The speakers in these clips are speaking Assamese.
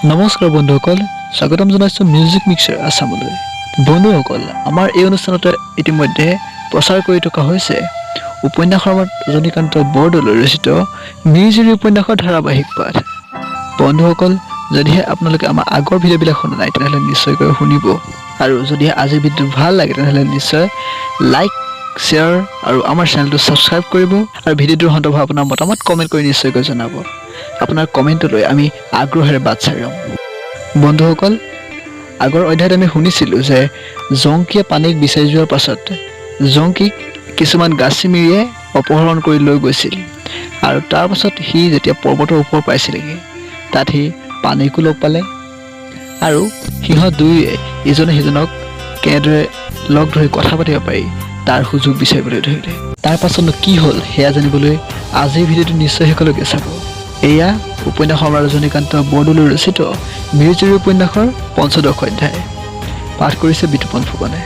নমস্কাৰ বন্ধুসকল, স্বাগতম জনাইছোঁ মিউজিক মিক্সাৰ আছামলৈ। বন্ধুসকল, আমাৰ এই অনুষ্ঠানতে ইতিমধ্যে প্ৰচাৰ কৰি থকা হৈছে উপন্যাসৰ ৰজনীকান্ত বৰদলৈ ৰচিত মিৰিজিৰি উপন্যাসৰ ধাৰাবাহিক পাঠ। বন্ধুসকল, যদিহে আপোনালোকে আমাৰ আগৰ ভিডিঅ'বিলাক শুনা নাই, তেনেহ'লে নিশ্চয়কৈ শুনিব আৰু যদিহে আজিৰ ভিডিঅ'টো ভাল লাগে, তেনেহ'লে নিশ্চয় লাইক, শ্বেয়াৰ আৰু আমাৰ চেনেলটো ছাবস্ক্ৰাইব কৰিব আৰু ভিডিঅ'টোৰ সন্দৰ্ভত আপোনাৰ মতামত কমেণ্ট কৰি নিশ্চয়কৈ জনাব। আপোনাৰ কমেণ্টলৈ আমি আগ্ৰহেৰে বাট চাই ৰ'ম। বন্ধুসকল, আগৰ অধ্যায়ত আমি শুনিছিলোঁ যে জংকীয়ে পানেইক বিচাৰি যোৱাৰ পাছত জংকীক কিছুমান গাছিমিৰিয়ে অপহৰণ কৰি লৈ গৈছিল আৰু তাৰ পাছত সি যেতিয়া পৰ্বতৰ ওপৰ পাইছিলেগৈ, তাত সি পানেইকো লগ পালে আৰু সিহঁত দুয়োৱে ইজনে সিজনক কেনেদৰে লগ ধৰি কথা পাতিব পাৰি তাৰ সুযোগ বিচাৰিবলৈ ধৰিলে। তাৰ পাছতনো কি হ'ল, সেয়া জানিবলৈ আজিৰ ভিডিঅ'টো নিশ্চয় শেষলৈকে চাব। এয়া উপন্যাস সম্ৰাট ৰজনীকান্ত বৰদলৈ ৰচিত মিৰিজিৰি উপন্যাসৰ পঞ্চদশ অধ্যায়। পাঠ কৰিছে বিতুপন ফুকনে।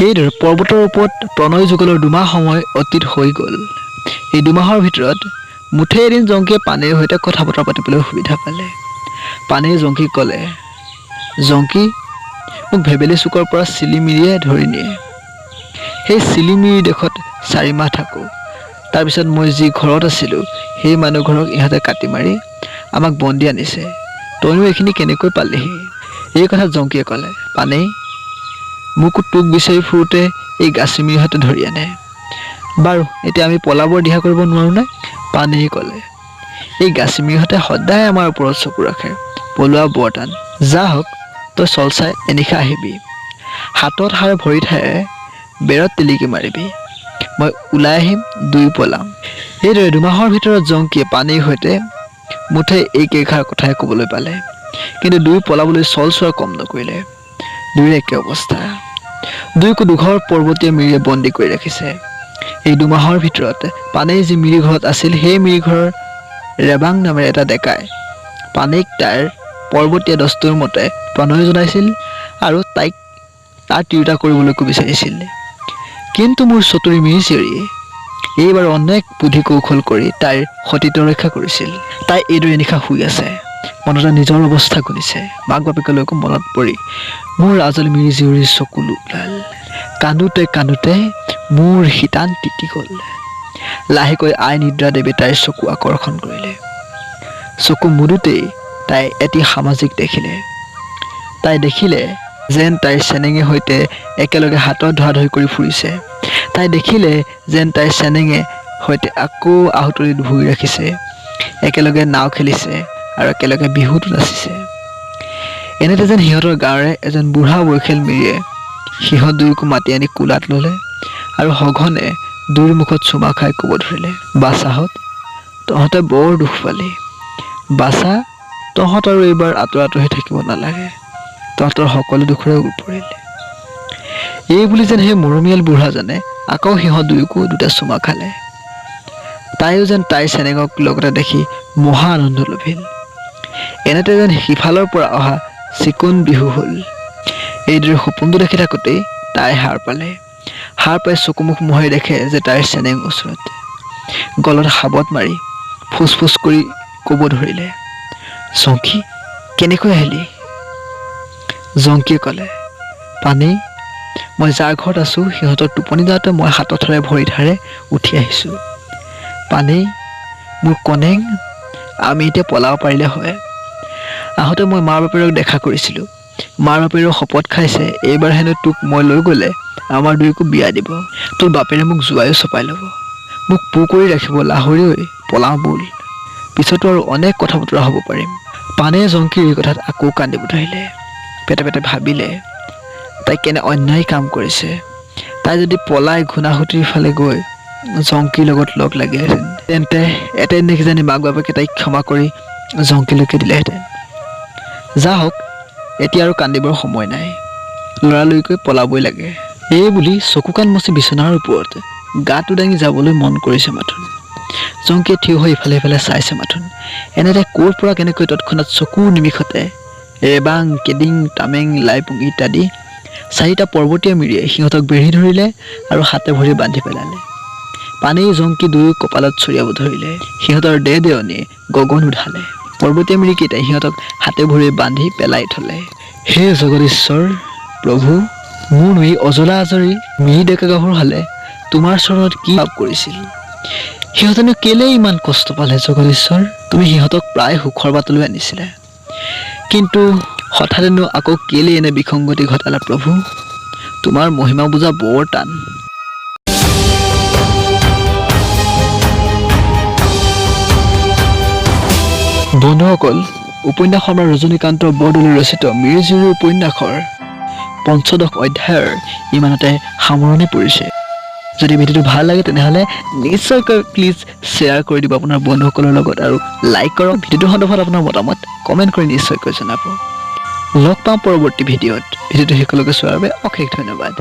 এইদৰে পৰ্বতৰ ওপৰত প্ৰণয় যুগলৰ 2 মাহ সময় অতীত হৈ গ'ল। এই 2 মাহৰ ভিতৰত মুঠে এদিন জংকীয়ে পানেইৰ সৈতে কথা বতৰা পাতিবলৈ সুবিধা পালে। পানেয়ে জংকীক ক'লে, "জংকী, মোক ভেবেলী চুকৰ পৰা চিলিমিৰিয়ে ধৰি নিয়ে। সেই চিলিমিৰি দেশত 4 মাহ থাকোঁ। তাৰপিছত মই যি ঘৰত আছিলোঁ, সেই মানুহ ঘৰক ইহঁতে কাটি মাৰি আমাক বন্দী আনিছে। তইনো এইখিনি কেনেকৈ পালিহি?" এই কথা জংকীয়ে ক'লে, "পানেই, মোকো তোক বিচাৰি ফুৰোঁতে এই গাছিমিৰিহঁতে ধৰি আনে। বাৰু, এতিয়া আমি পলাবৰ দিহা কৰিব নোৱাৰোঁনে?" পানেয়ে ক'লে, "এই গাছিমিৰিহঁতে সদায় আমাৰ ওপৰত চকু ৰাখে। পলোৱা বৰ টান। যা হওক, তই চল চাই এনিশা আহিবি। হাতত সাৰ ভৰিত সাৰে বেৰত টিলিকি মাৰিবি। মই ওলাই আহিম, দুয়ো পলাম।" এইদৰে 2 মাহৰ ভিতৰত জংকীয়ে পানেইৰ সৈতে মুঠে এই কেইষাৰ কথাই ক'বলৈ পালে। কিন্তু দুয়ো পলাবলৈ চল চোৱা কম নকৰিলে। দুয়োৰে একে অৱস্থা। দুয়োকো দুঘৰ পৰ্বতীয়া মিৰিয়ে বন্দী কৰি ৰাখিছে। এই 2 মাহৰ ভিতৰত পানেই যি মিৰি ঘৰত আছিল, সেই মিৰি ঘৰৰ ৰেবাং নামেৰে এটা ডেকাই পানেইক তাইৰ পৰ্বতীয়া দস্তুৰ মতে প্ৰণয় জনাইছিল আৰু তাইক তাৰ তিৰোতা কৰিবলৈকো বিচাৰিছিল। কিন্তু মোৰ চতুৰী মিৰি জীয়ৰীয়ে এইবাৰ অনেক বুদ্ধি কৌশল কৰি তাইৰ সতীত্ব ৰক্ষা কৰিছিল। তাই এইদৰে নিশা শুই আছে, মনতে নিজৰ অৱস্থা গুণিছে। মাক বাপেকলৈকো মনত পৰি মোৰ আজলী মিৰি জীয়ৰীৰ চকুলো ওলাল। কান্দোতে কান্দোতে মোৰ শিতান তিতি গ'ল। লাহেকৈ আই নিদ্ৰা দেৱী তাইৰ চকু আকৰ্ষণ কৰিলে। চকু মুদোতেই তাই এটি সামাজিক দেখিলে। তাই দেখিলে যেন তাইৰ চেনেঙে সৈতে একেলগে হাতত ধৰা ধৰি কৰি ফুৰিছে। তাই দেখিলে যেন তাইৰ চেনেঙে সৈতে আকৌ আহুতলিত ভৰি ৰাখিছে, একেলগে নাও খেলিছে আৰু একেলগে বিহুতো নাচিছে। এনেতে যেন সিহঁতৰ গাঁৱৰে এজন বুঢ়া বয়সীয়াল মিৰিয়ে সিহঁত দুয়োকো মাতি আনি কোলাত ল'লে আৰু সঘনে দুয়োৰ মুখত চুমা খাই ক'ব ধৰিলে, "বাচাহঁত, তহঁতে বৰ দুখ পালি। বাচা, তহঁত আৰু এইবাৰ আঁতৰে আঁতৰি থাকিব নালাগে। তহঁতৰ সকলো দুখৰে ওৰ পৰিল।" এই বুলি যেন সেই মৰমীয়াল বুঢ়াজনে আকৌ সিহঁত দুয়োকো দুটা চুমা খালে। তাইও যেন তাইৰ চেনেঙক লগতে দেখি মহা আনন্দ লভিল। এনেতে যেন সিফালৰ পৰা অহা চিকুণ বিহু হ'ল। এইদৰে সপোনটো দেখি থাকোঁতেই তাই সাৰ পালে। সাৰ পাই চকুমুখ মোহাৰি দেখে যে তাইৰ চেনেং ওচৰত। গলত সাবট মাৰি ফুচ ফুচ কৰি ক'ব ধৰিলে, "জংকী, কেনেকৈ আহিলি?" জংকীয়ে ক'লে, "পানেই, মই যাৰ ঘৰত আছোঁ, সিহঁতৰ টোপনি যাওঁতে মই হাতত সাৰে ভৰিত সাৰে উঠি আহিছোঁ। পানেই, মোৰ কনেং, আমি এতিয়া পলাব পাৰিলে হয়। আহোঁতে মই মাৰ বাপেৰক দেখা কৰিছিলোঁ। মাৰ বাপেৰেও শপত খাইছে, এইবাৰ হেনো তোক মই লৈ গ'লে আমাৰ দুয়োকো বিয়া দিব। তোৰ বাপেৰে মোক জোৱাইও চপাই ল'ব, মোক পু কৰি ৰাখিব। লাহৰি ঐ, পলাওঁ ব'ল। পিছতো আৰু অনেক কথা বতৰা হ'ব পাৰিম।" পানেয়ে জংকীৰ এই কথাত আকৌ কান্দিব ধৰিলে। পেটে পেটে ভাবিলে, তাই কেনে অন্যায় কাম কৰিছে। তাই যদি পলাই ঘূণাসুঁতিৰ ফালে গৈ জংকীৰ লগত লগ লাগিলেহেঁতেন, তেন্তে এতেনে কিজানি মাক বাপেকে তাইক ক্ষমা কৰি জংকীলৈকে দিলেহেঁতেন। যা হওক, এতিয়া আৰু কান্দিবৰ সময় নাই। লৰালৰিকৈ পলাবই লাগে। এই বুলি চকু কাণ মচি বিচনাৰ ওপৰত গাটো দাঙি যাবলৈ মন কৰিছে মাথোন, জংকীয়ে থিয় হৈ ইফালে সিফালে চাইছে মাথোন, এনেতে ক'ৰ পৰা কেনেকৈ তৎক্ষণাত চকুৰ নিমিষতে ৰেবাং, কেডিং, তামেং, লাইপুং ইত্যাদি চাৰিটা পৰ্বতীয়া মিৰিয়ে সিহঁতক বেঢ়ি ধৰিলে আৰু হাতে ভৰি বান্ধি পেলালে। পানেই জংকি দুয়ো কপালত চৰিয়াব ধৰিলে। সিহঁতৰ দেহ দেয়নিয়ে গগন উধালে। পৰ্বতীয়া মিৰিকেইটাই সিহঁতক হাতে ভৰিয়ে বান্ধি পেলাই থ'লে। হে জগদীশ্বৰ প্ৰভু, মোৰনো এই অজলা আজৰি মিৰি ডেকা গাভৰুহালে তোমাৰ চৰণত কি পাপ কৰিছিল? সিহঁতেনো কেলেই ইমান কষ্ট পালে জগদীশ্বৰ? তুমি সিহঁতক প্ৰায় সুখৰ বাটলৈ আনিছিলা, কিন্তু হঠাতেনো আকৌ কেলেই এনে বিসংগতি ঘটালা প্ৰভু? তোমাৰ মহিমা বুজা বৰ টান। বন্ধুসকল, উপন্যাস সম্ৰাট ৰজনীকান্ত বৰদলৈ ৰচিত মিৰি জীয়ৰী উপন্যাসৰ পঞ্চদশ অধ্যায়ৰ ইমানতে সামৰণি পৰিছে। যদি ভিডিঅ'টো ভাল লাগে, তেনেহ'লে নিশ্চয়কৈ প্লিজ শ্বেয়াৰ কৰি দিব আপোনাৰ বন্ধুসকলৰ লগত আৰু লাইক কৰক। ভিডিঅ'টো সন্দৰ্ভত আপোনাৰ মতামত কমেণ্ট কৰি নিশ্চয়কৈ জনাব। লগ পাম পৰৱৰ্তী ভিডিঅ'ত। ভিডিঅ'টো শেষলৈকে চোৱাৰ বাবে অশেষ ধন্যবাদ।